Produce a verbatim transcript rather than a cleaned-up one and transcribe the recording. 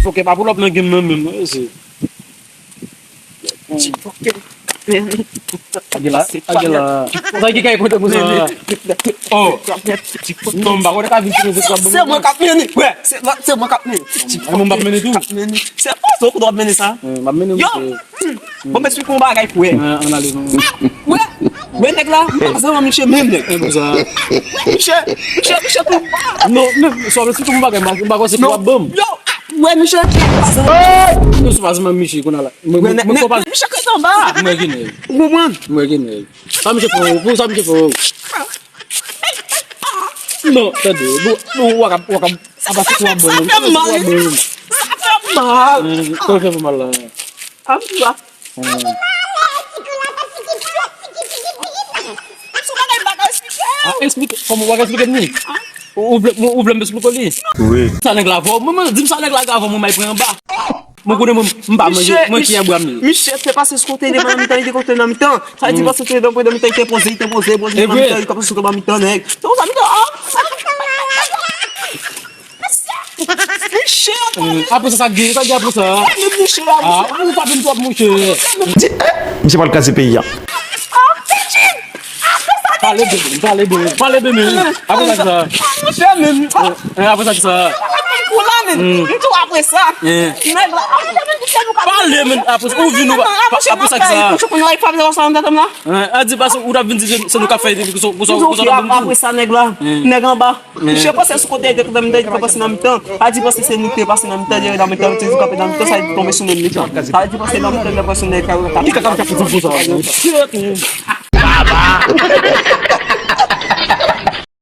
Poke pa pou lòp nan game nan menm, non, se. Poke. Agela, agela. Sa ki kay kote pou sa? Oh. Non, m pa konnen ka vin sou rezo sosyo. Se mwen k ap mennen. Wè, se, se mwen k ap mennen. Ay, mwen m ap mennen tou. K ap mennen. Se pa sa ou kote w ap mennen sa. M ap mennen. Yo. Bon, m esplike yon bagay, frè. An ale non. Wè, wè nèg la, m pa zanmi misye menm, nèg. E pou sa. Misye, misye, misye tou. Non, men sa w esplike yon bagay, m pa, m pa kwè se pou w ap ban m. Yo, wè misye, m pa zanmi. Nou se pa zanmi misye kounye a la. Mwen, mwen, mwen, mwen, misye k ret anba. Mwen gen nèg. Ou konprann? Mwen gen nèg. Sa misye fè w? Pou sa misye fè w? Non, tande. Bon, bon, w ap, w ap, apa se pou w ap ban m. Sa fè mal. Sa fè mal. Sa fè mal la. An tou ka. Sou bagay m pa ka eksplike. Ah, eksplike. Kòman w pa ka eksplike m li? Ou, ou vle, ou vle m eksplike w li? Wi. Sa nèg la fè w? Mwen, mwen, di m sa nèg la fè w, mwen, m al pran anba. Mwen konnen mwen, m pa manje, mwen ki anba m li. Misye te pase sou kote, li te nan mitan, li te kote nan mitan. Sa vle di pase sou kote nan mitan, li te poze, li te poze, poze nan mitan, li te poze sou kote nan mitan, nèg. Se konsa, mitan, ah. Misye, apre sa, sa gen, sa gen apre sa. Misye, ah, ou pa vin twòp, monchè. Misye pral kraze peyi a. Pale byen, pale byen, pale byen, men. Apre sa, ki sa? Monchè, men. Eh, apre sa, ki sa? Kou la, men. M tou apre sa. Nèg la, ah, monchè, men, ki sa nou ka pale, men. Apre sa, ou vin, ou pa, apre sa, ki sa? Monchè, konn like, pa bezwen sa nan tèt m la. Eh, a di, paske ou t ap vin di, se nou k ap fè, ki sa, ki sa, ki sa, apre sa, nèg la. Nèg anba. Misye pase sou kote, li te kanpe nan mitan, li te kanpe nan mitan. Sa di pase se nou ki te pase nan mitan, li nan mitan, li te kanpe nan mitan, sa li tonbe sou moun li. Sa di pase nan mitan, li pase nan mitan. Ki kaka, kaka, fou, fou, sa.